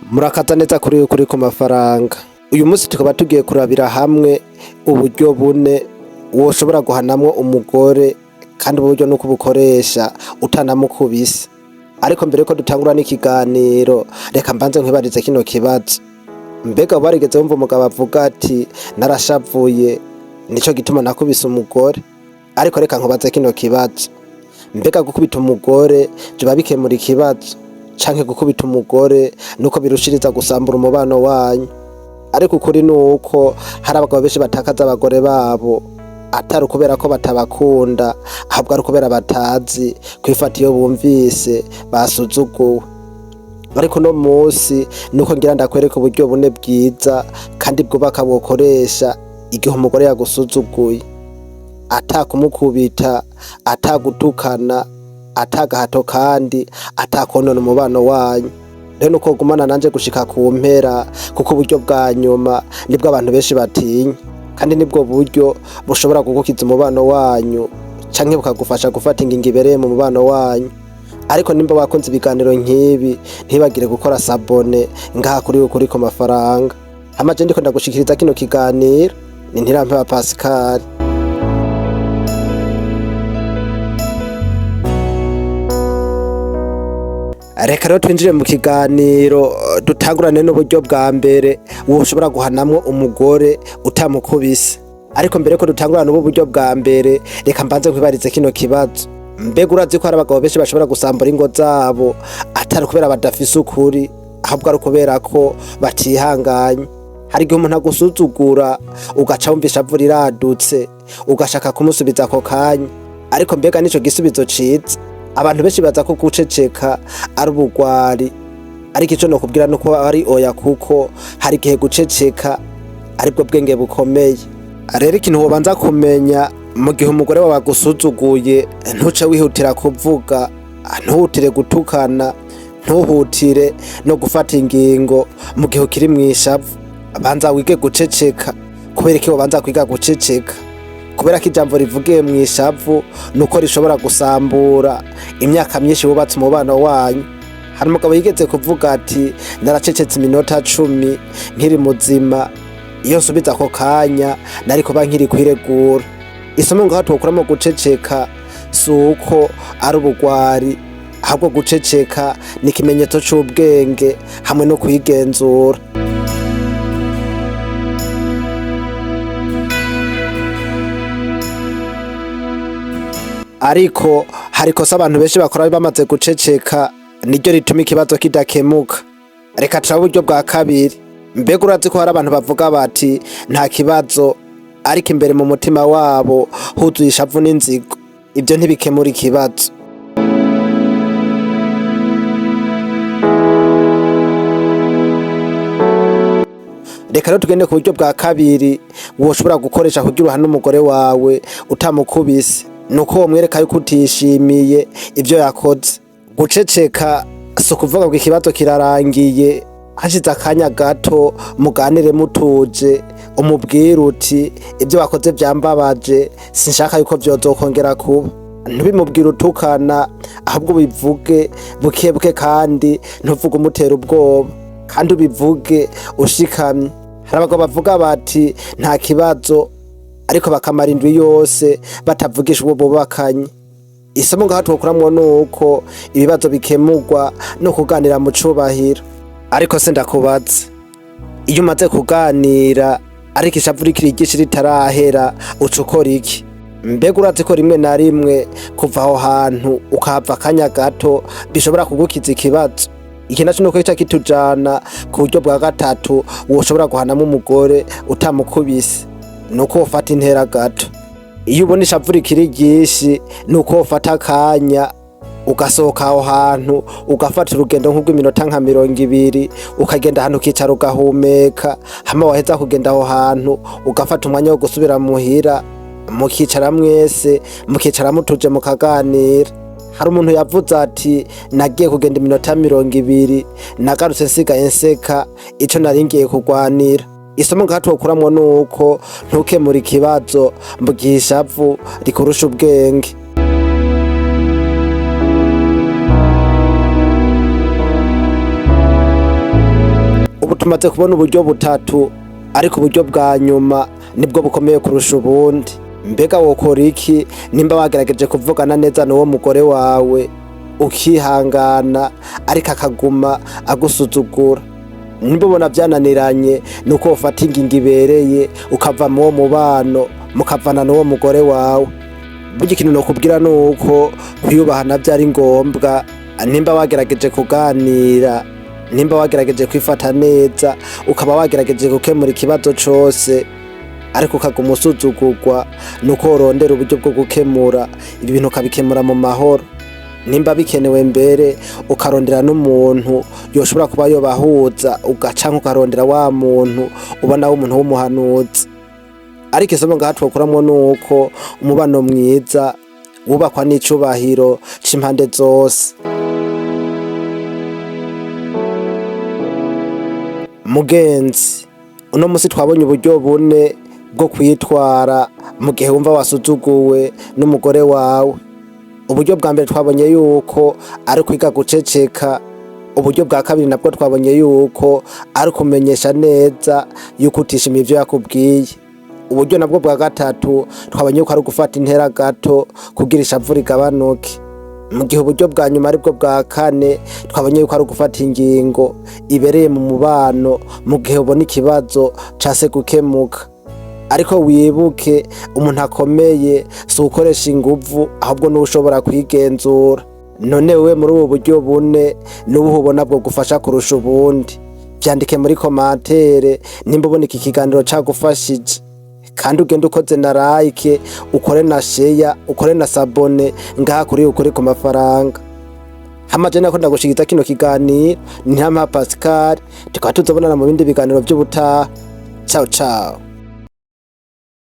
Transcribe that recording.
Murakaza neza kuri ukuri ku mafaranga. Uyu munsi tukaba tugiye kurabira hamwe uburyo bune woshobora guhanamwo umugore, kandi ubu buryo nuko ubukoresha utanamukubise. Ariko mbere yuko dutangura n'ikiganiro, reka mbanze nkwibarize kino kibazo. Mbega woba warigeze wumva umugabo avuga ati narashavuye nico gituma nakubise umugore? Ariko reka nkubaze kino kibazo. Mbega gukubita umugore vyoba bikemura ikibazo? Canke gukubita umugore nuko birushiriza gusambura umubano wanyu? Ariko ukuri nuko hari abagabo benshi batakaza abagore babo atari ukubera ko batabakunda, ahubwo ari ukubera batazi kwifata iyo bumvise basuzuguwe. Ariko uno musi nuko ngira ndakwereka uburyo bune bwiza kandi bwubaka wokoresha igihe umugore yagusuzuguye, atakumukubita, atagutukana, atagahato kandi atakonona umubano wanyu. Rero nuko wogumana nanje gushika ku mpera, kuko uburyo bwa nyuma nibwo abantu benshi batinya, kandi nibwo buryo bushobora kugukiza umubano wanyu canke bukagufasha gufata ingingo ibereye mu mubano wanyu. Ariko nimba wakunze ibiganiro nk'ibi, ntibagire gukora sabone ngaha kuri ukuri ku mafaranga. Hama je ndiko ndagushikiriza kino kiganiro ni Ntirampeba Pascal. Reka rero twinjire mu kiganiro, dutangurane n'uburyo bwa mbere woshobora guhanamwo umugore utamukubise. Ariko mbere ko dutangurana n'ubu buryo bwa mbere, reka mbanze nkwibarize kino kibazo. Mbega urazi ko hari abagabo benshi bashobora gusambura ingo zabo atari ukubera badafise ukuri, ahubwo ari ukubera ko batihanganye? Hari igihe umuntu agusuzugura ugaca wumva ishavu riradutse, ugashaka kumusubiza ako kanya. Ariko mbega nico gisubizo ciza? Abantu benshi baza ko guceceka ari ubugwari, ariko ico nokubwira nuko ari oya, kuko hari igihe guceceka aribwo bwenge bukomeye. Rero ikintu wobanza kumenya mu gihe umugore wawe agusuzuguye, ntuce wihutira kuvuga, ntuhutire gutukana, ntuhutire no gufata ingingo mu gihe ukiri mw'ishavu. Banza wige guceceka. Kubera iki wobanza kwiga guceceka? Kubera ko ijambo rivugiye mw'ishavu nuko rishobora gusambura imyaka myinshi wubatse umubano wanyu. Hari umugabo yigeze kuvuga ati naracecetse iminota 10 nkiri muzima, iyo nsubiza ako kanya nari kuba nkiri kwiregura. Isomo ngaho twokuramo guceceka si uko ari ubugwari, ahubwo guceceka ni ikimenyetso c'ubwenge hamwe no kwigenzura. Ariko hari ikosa abantu benshi bakora bamaze guceceka, niryo rituma ikibazo kidakemuka. Reka turabe uburyo bwa kabiri. Mbega urazi ko hari abantu bavuga bati nta kibazo, ariko imbere mu mutima wabo huzuye ishavu n'inzigo? Ibyo ntibikemura ikibazo. Reka rero tugende ku buryo bwa kabiri woshobora gukoresha kugira uhane umugore wawe utamukubise. Nuko womwereka yuko utishimiye ivyo yakoze. Guceceka si ukuvuga ngo ikibazo kirarangiye. Hashize akanya gato muganire mutuje, umubwire uti ibyo wakoze vyambabaje, sinshaka yuko vyozokongera kuba. Ntubimubwire utukana, ahubwo ubivuge buke buke, kandi ntuvuge umutera ubwoba, kandi ubivuge ushikamye. Hari abagabo bavuga bati nta kibazo, ariko bakamara indwi yose batavugisha uwo bubakanye. Isomo ngaho twokuramwo nuko ibibazo bikemurwa no kuganira mu cubahiro. Ariko se ndakubaza, iyo umaze kuganira ariko ishavu rikiri ryinshi ritarahera, uca ukora iki? Mbega urazi ko rimwe na rimwe kuva aho hantu ukahava akanya gato bishobora kugukiza ikibazo? Iki naco nuko gica kitujana ku buryo bwa gatatu woshobora guhanamo umugore utamukubise, nuko wofata intera gato. Iyo ubona ishavu rikiri ryinshi, nuko wofata akanya ugasohoka aho hantu, ugafata urugendo nk'urw'iminota nka 20, ukagenda ahantu ukicara ugahumeka. Hama waheza kugenda aho hantu, ugafata umwanya wo gusubira muhira, mukicara mwese, mukicara mutuje, mukaganira. Hari umuntu yavuze ati nagiye kugenda iminota 20, nagarutse nsigaye nseka ico nari ngiye kurwanira. Isomo ngaha twokuramwo nuko ntukemure ikibazo mu gihe ishavu rikurusha ubwenge. Tumaze kubona uburyo butatu, ariko uburyo bwa nyuma nibwo bukomeye kurusha ubundi. Mbega wokora iki nimba wagerageje kuvugana neza n'uwo mugore wawe, ukihangana, ariko akaguma agusuzugura? Nimba ubona vyananiranye, nuko wofata ingingo ibereye, ukava muwo mubano, mukavana n'uwo mugore wawe. Burya ikintu nokubwira nuko kwiyubaha navyo ari ngombwa. Nimba wagerageje kuganira, nimba wagerageje kwifata neza, ukaba wagerageje gukemura ikibazo cose, ariko ukaguma usuzugurwa, nuko worondera uburyo bwo gukemura ibi bintu, ukabikemura mu mahoro. Nimba bikenewe mbere, ukarondera n'umuntu yoshobora kuba yobahuza, ugaca ukarondera wa muntu ubona w'umuntu w'umuhanuzi. Ariko isomo ngaha twokuramwo nuko umubano mwiza wubakwa n'icubahiro c'impande zose. Mugenzi, uno musi twabonye uburyo bune bwo kwitwara mu gihe wumva wasuzuguwe n'umugore wawe. Uburyo bwa mbere twabonye yuko ari kwiga guceceka. Uburyo bwa kabiri nabwo twabonye yuko ari kumenyesha neza yuko utishimiye ivyo yakubwiye. Uburyo nabwo bwa gatatu twabonye yuko ari gufata intera gato kugira ishavu rigabanuke. Mu gihe uburyo bwa nyuma, aribwo bwa kane, twabonye yuko ari gufata ingingo ibereye mu mubano mu gihe ubona ikibazo case gukemuka. Ariko wibuke, umuntu akomeye si ukoresha inguvu, ahubwo n'ushobora kwigenzura. None wewe, muri ubu buryo bune, n'ubuhe ubona bwo gufasha kurusha ubundi? Vyandike muri commentaire nimba ubona iki kiganiro cagufashije, kandi ugende ukoze na like, ukore na share, ukore na s'abonner ngaha kuri Ukuri ku Mafaranga. Hama je nako ndagushigiza kino kiganiro ni Ntampa Pascal, tukaba tuzobonana mu bindi biganiro vy'ubutaha. Ciao ciao.